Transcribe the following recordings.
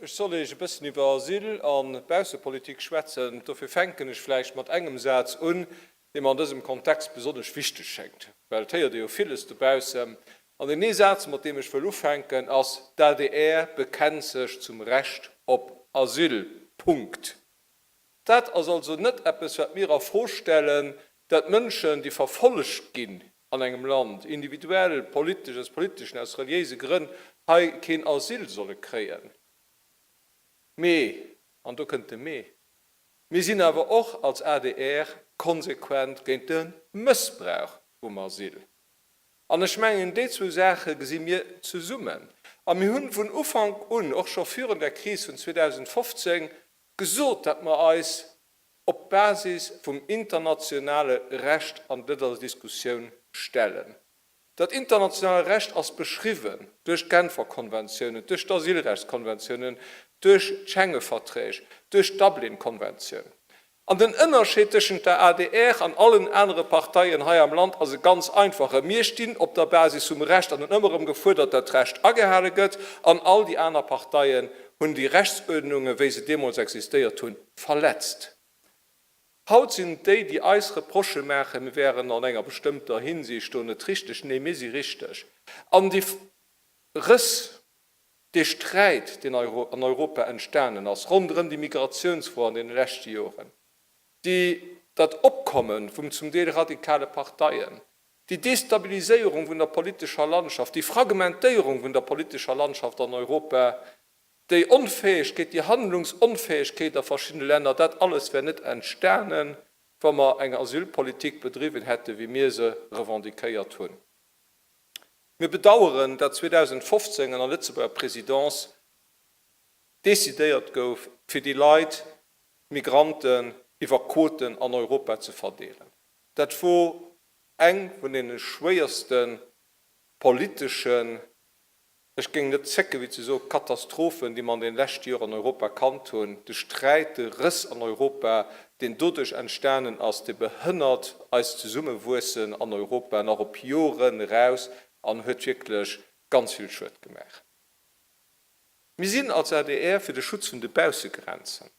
Ech soll Iech e bëssen iwwer Asyl a Baussepolitik schwätzen. Dofir fänken ech vläicht mat engem Saz un, dee mer an dësem Kontext besonnesch wichteg schéngt, well et héiert ee jo villes dobaussen. An deen ee Saz, mat deem ech wëll ufänken, ass, D'ADR bekennt sech zum Recht op Asyl. Punkt. Dat ass also net eppes, wat mir a Fro stellen, dat Mënschen, déi verfollegt ginn an engem Land, individuell, politesch, aus politeschen, aus reliéise Grënn, hei keen Asyl solle kréien. Mee, an do kënnt de Mee, mir sinn awer och als adr konsequent géint de Mëssbrauch vum Asyl. An ech mengen, déi zwou Saache gesi mir zesummen. A mir hunn vun Ufank un, och scho virun der Kris vun 2015, gesot, datt mer eis op d'Basis vum internationale Recht an dëser Diskussioun stellen. Dat internationale Recht ass beschriwwen duerch d'Genfer Konventiounen, duerch d'Asylrechtskonventiounen, duerch d'Schenge-Verträg, duerch d'Dublin-Konventioun. An den Ënnerscheed tëschent der adr an allen anere Parteien hei am Land ass e ganz einfache, Mir stinn op der Basis vum Recht an hunn ëmmer erëm gefuerdert, dat d'Recht agehale gëtt, an all déi aner Parteien hunn déi Rechtsuerdnungen, wéi se deemools existéiert hunn, verletzt. Haut sinn et déi, déi eis Reprochë maachen, mir wären an enger bestëmmter Hinsicht do net richteg. Nee, mir si richteg. An déi Rëss, Dee Sträit, deen an Europa entstanen ass ronderëm déi Migratiounsfro an deene leschte Joren, déi, dat Opkomme vum zum Deel radikale Parteien, déi Destabiliséierung vun der politescher Landschaft, déi Fragmentéierung vun der politescher Landschaft an Europa, déi Onfäegkeet, déi Handlungsonfäegkeet a verschiddene Länner, dat alles wär net entstanen, wa mer eng Asylpolitik bedriwwen hätte wéi mir se revendiquéiert hunn. Mir bedaueren, dat 2015 ënner Lëtzebuerger Présidence decidéiert gouf, fir déi Leit, d'Migranten, iwwer Quoten an Europa ze verdeelen. Dat wor eng vun deene schwéierste politeschen, ech géing net zécken, wéi ze soen, Katastrophen, déi mer an deene leschte Joer an Europa kannt hunn. De Sträit, de Rëss an Europa, deen doduerch entstanen ass, dee behënnert eist Zesummewuessen an Europa nach op Joren eraus an huet wierklech ganz vill Schued gemaach. Mir sinn als adr fir de Schutz vun de Baussegrenzen.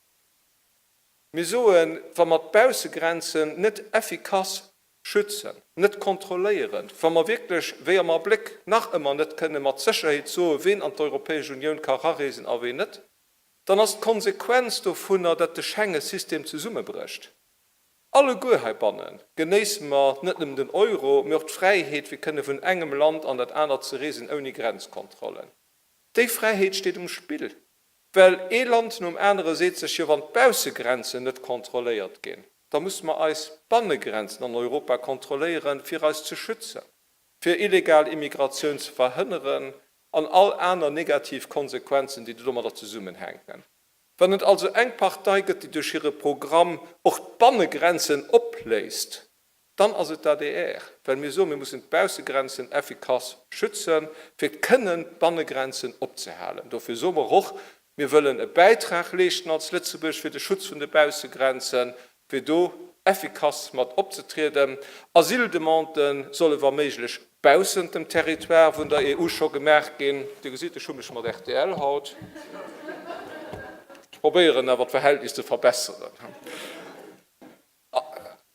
Mir soen, wa mer d'Baussegrenzen net effikass schützen, net kontrolléieren, wa mer wierklech, wéi am Abléck, nach ëmmer net kënne mat Sécherheet soen, ween an d'Europäesch Unioun ka rareesen a ween net, dann ass d'Konsequenz dovunner, dat de Schengesystem zesummebrécht. Alleguer heibanne genéisse mer net nëmmen den Euro, mee och d'Fräiheet, fir kënne vun engem Land an dat anert ze reesen ouni Grenzkontrollen. Déi Fräiheet steet um Spill, well ee Land nom anere seet sech, jo wann d'Baussegrenzen net kontrolléiert ginn, da musse mer eis Bannegrenzen an Europa kontrolléieren, fir eis ze schützen, fir illegal Immigratioun ze verhënneren an all aner negativ Konsequenzen, déi domadder zesummenhänken. Wann et also eng Partei gëtt, déi duerch hire Programm och d'Bannegrenzen opléist, dann ass et d'ADR, well mir soen, mir mussen d'Baussegrenzen effikass schützen, fir kënnen d'Bannegrenzen opzehalen. Dofir soe mer och, mir wëllen e Bäitrag leeschten als Lëtzebuerg fir de Schutz vun de Baussegrenzen, fir do effikass mat opzetrieden. Asyldemandë solle wa méiglech baussent dem Territoire vun der EU scho gemaach ginn. Dir gesitt, ech hu mech mat rtl haut. Ech probéieren awer d'Verhältnis ze verbesseren.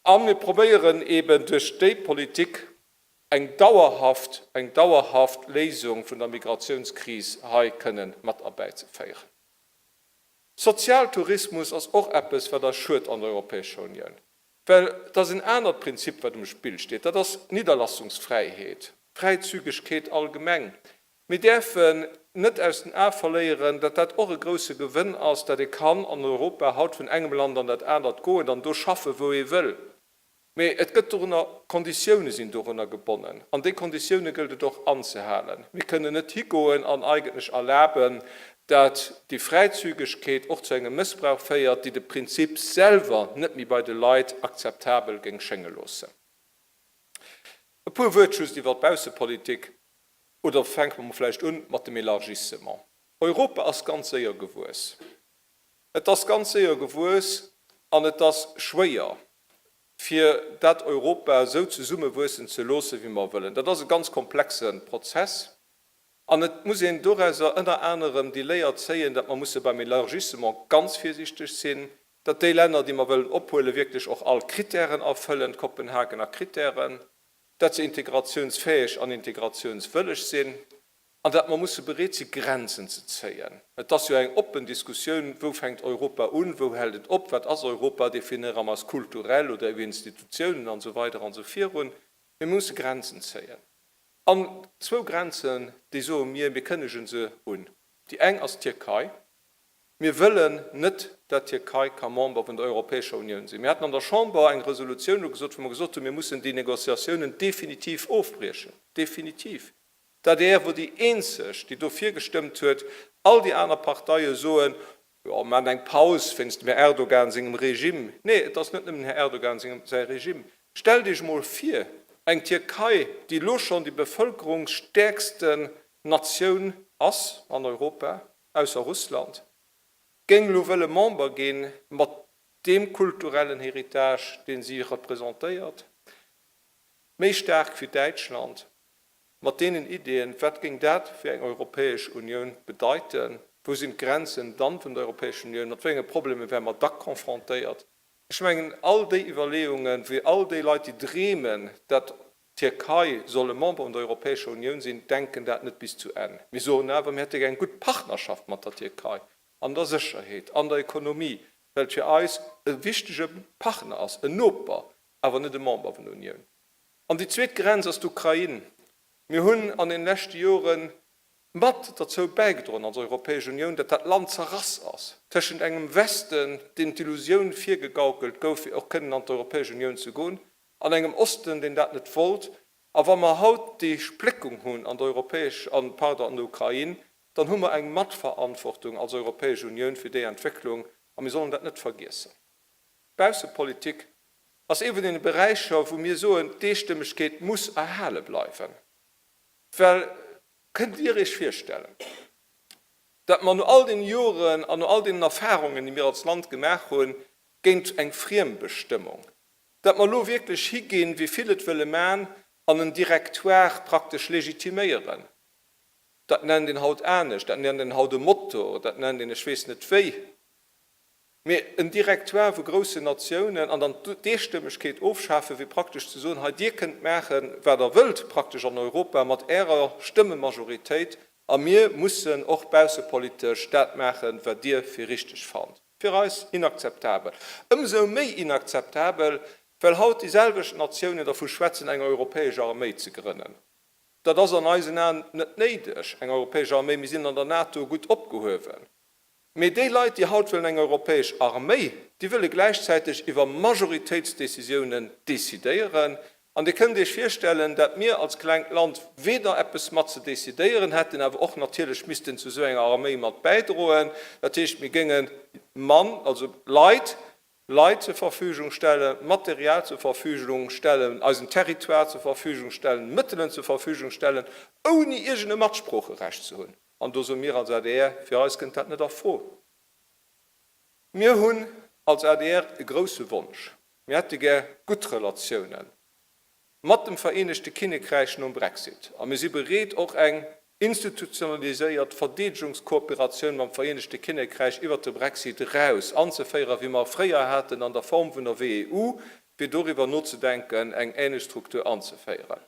A mir probéieren eeben duerch déi Politik eng dauerhaft, eng dauerhaft Léisung vun der Migratiounskris hei kënnen mat erbäizeféieren. Sozialtourismus ass och eppes, wat eis schued an der Europäescher Unioun, well et ass en anert Prinzip, wat um Spill steet, dat ass d'Nidderlassungsfräiheet, d'Fräizügegkeet allgemeng. Mir däerfen net aus den Ae verléieren, datt dat och e grousse Gewënn ass, datt ee kann an Europa haut vun engem Land an dat anert goen an do schaffen, wou ee wëll. Mee et gëtt dorunner, Konditioune sinn dorunner gebonnen, an déi Konditioune gëllt et och anzehalen. Mir kënnen net higoen an eigentlech erlaben, dat déi Fräizügegkeet och zu engem Mëssbrauch féiert, déi de Prinzip selwer net méi bei de Leit akzeptabel géing schénge loossen. E puer Wuert just iwwer d'Baussepolitik, oder fänke mer vläicht un mat dem Élargissement. Europa ass ganz séier gewuess. Et ass ganz séier gewuess an et ass schwéier, fir dat Europa esou zesummewuessen ze loossen, wéi mer wëllen. Dat ass e ganz komplexe Prozess. An et muss een dorauser ënner anerem déi Léier zéien, datt mer musse beim Élargissement ganz virsiichteg sinn, datt déi Länner, déi mer wëllen ophuelen, wierklech och all Kritären erfëllen, d'Kopenhagener Kritären, datt se integratiounsfäeg an integratiounswëlleg sinn an datt mer musse bereet si Grenzen ze zéien. Et ass jo eng oppen Diskussioun, Wou fänkt Europa un, wou hält et op, wat ass Europa, definéiere mer eis kulturell oder iwwer Institutiounen an esou weider an esou virun. Mee mir musse Grenzen zéien. An zwou Grenzen, déi soe mir, mir kënnegen se un. Déi eng ass d'Tierkei. Mir wëllen net, dat d'Tierkei ka Member vun der Europäescher Unioun sinn. Mir haten an der Chamber eng Resolutioun ugesot, wou mer gesot hunn, mir mussen déi Négociatiounen definitiv ofbriechen. Definitiv. D'adr wor déi eenzeg, déi dofir gestëmmt huet. All déi aner Parteie soen, Jo, mer maachen eng Paus wéinst dem Här Erdogan sengem Regime. Nee, et ass net nëmmen den Här Erdogan sengem, säi Regime. Stellt Iech emol vir, eng Tierkei, déi elo schonn déi bevëlkerungsstäerksten Natioun ass an Europa, ausser Russland, géing elo wëlle Member ginn, mat deem kulturellen Héritage, dee si representéiert, méi staark wéi Däitschland. Mat deenen Ideeën, wat géing dat fir eng Europäesch Unioun bedeiten? Wou sinn d'Grenzen dann vun der Europäescher Unioun? Mat wéi enge Problemer wäre mer da confrontéiert? Ech mengen, all déi Iwwerleeungen, wéi all déi Leit, déi dreemen, dat d'Tierkei soll e Member vun der Europäescher Unioun sinn, denken dat net bis zu Enn. Mir soen awer, mir hätte gär eng gutt Partnerschaft mat der Tierkei an der Sécherheet, an der Ekonomie, well et fir eis e wichtege Partner ass, en Noper, awer net e Member vun der Unioun. An déi zweet Grenz ass d'Ukrain. Mir hunn an den leschte Jore mat derzou bäigedroen als Europäesch Unioun, datt dat Land zerrass ass tëschent engem Westen, deem d'Illusioun virgegaukelt gouf, fir och kënnen an d'Europäesch Unioun ze goen, an engem Osten, deen dat net wollt. A wa mer haut déi Spléckung hunn an der Europäesch, an, pardon, an der Ukrain, dann hu mer eng Matverantwortung als Europäesch Unioun fir déi Entwécklung a mir sollen dat net vergiessen. D'Baussepolitik ass ee vun deene Beräicher, wou mir soen, d'Eestëmmegkeet muss erhale bleiwen. Well kënnt Dir Iech virstellen, datt mer no all deene Joren an no all deenen Erfahrungen, déi mir als Land gemaach hunn, géint eng Friembestëmmung, datt mer elo wierklech higinn, wéi vill et wëlle man, an en Directoire praktesch legitiméieren? Dat nennt een haut anescht, dat nennt een haut e Motor, dat nennt een ech weess net wéi. Mee en Directoire vu groussen Natiounen an dann d'Eestëmmegkeet ofschafen, wéi praktesch ze soen, hei Dir kënnt maachen, wat Der wëllt, praktesch an Europa mat Ärer Stëmmemajoritéit, a mir mussen och baussepolitesch dat maachen, wat Dir fir richteg fannt. Fir eis inakzeptabel. Ëmsou méi inakzeptabel, well haut déi selwecht Natiounen dervu schwätzen, eng europäesch Arméi ze grënnen. Dat ass an eisen Aen net néideg, eng europäesch Arméi. Mir sinn an der NATO gutt opgehuewen. Mee déi Leit, déi haut wëllen eng europäesch Arméi, déi wëlle gläichzäiteg iwwer Majoritéitsdécisiounen décidéieren. An Dir kënnt Iech virstellen, dat mir als klengt Land weder eppes mat ze décidéieren hätten, awer och natierlech missten zu esou enger Arméi mat bäidroen. Dat heescht, mir géinge mann, also Leit, Leit zur Verfügung stellen, Material zur Verfügung stellen, eisen Territoire zur Verfügung stellen, Mëttelen zur Verfügung stellen, ouni iergend e Matsproocherecht ze hunn. An do soe mir als adr, fir eis kënnt dat net a Fro. Mir hunn als adr e grousse Wonsch, Mir hätte gär gutt Relatiounen mat dem Vereenegte Kinnekräich nom Brexit a mir si bereet, och eng institutionaliséiert Verdeedegungskooperatioun mam Vereenegte Kinnekräich iwwert de Brexit eraus anzeféieren, wéi mer fréier haten an der Form vun der WEU, fir doriwwer nozedenken, eng änlech Struktur anzeféieren.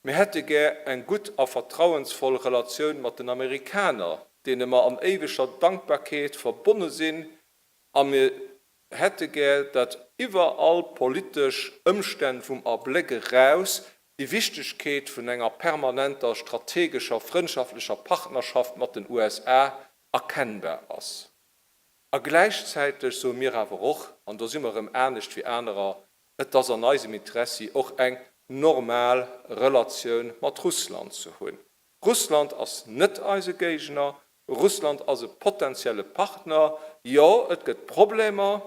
Mir hätte gär eng gutt a vertrauensvoll Relatioun mat den Amerikaner, deene mer an éiweger Dankbarkeet verbonne sinn, a mir hätte gär, datt iwwer all politesch Ëmstänn vum Abléck eraus déi Wichtegkeet vun enger permanenter strategescher frëndschaftlecher Partnerschaft mat den USA erkennbar ass. A gläichzäiteg soe mir awer och, an do si mer erëm anescht wéi anerer, Et ass an eisem Interessi, och eng normal Relatioun mat Russland ze hunn. Russland ass net eise Géigner, Russland ass e potentielle Partner. Jo, et gëtt Problemer,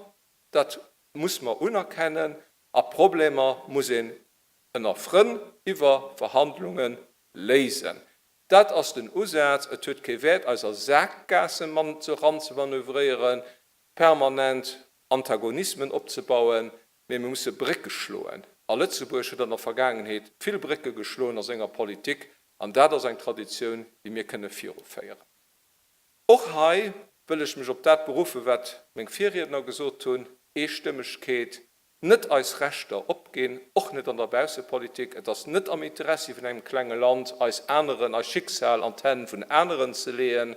dat muss mer unerkennen, a Problemer muss een ënner Frënn iwwer Verhandlunge léisen. Dat ass den Usaz. Et huet kee Wäert, eis a Saakgaasse eranzemanövréieren. permanent Antagonismen opzebauen, mee mir musse Brécke schloen. A Lëtzebuerg huet an der Vergaangenheet vill Brécke geschloen a senger Politik. An dat ass eng Traditioun, déi mir kënne viruféieren. Och hei wëll ech mech op dat beruffen, wat meng Virriedner gesot hunn, Eestëmmegkeet, net eis Rechter opginn, och net an der Baussepolitik. Et ass net am Interessi vun engem klenge Land, eis aneren, eist Schicksal an d'Hänn vun aneren ze leeën,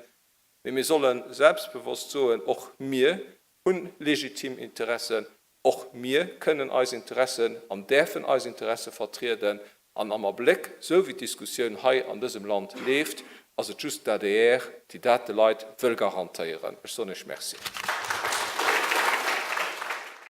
mee mir solle selbstbewosst soen, och mir hunn legitim Interessen, Och mir kënnen eis Interessen an däerfen eis Interesse vertrieden. An am Abléck, esou wéi d'Diskussioun hei an dësem Land leeft, ass et just d'ADR, déi dat de Leit wëll garantéieren. Ech soen Iech Merci.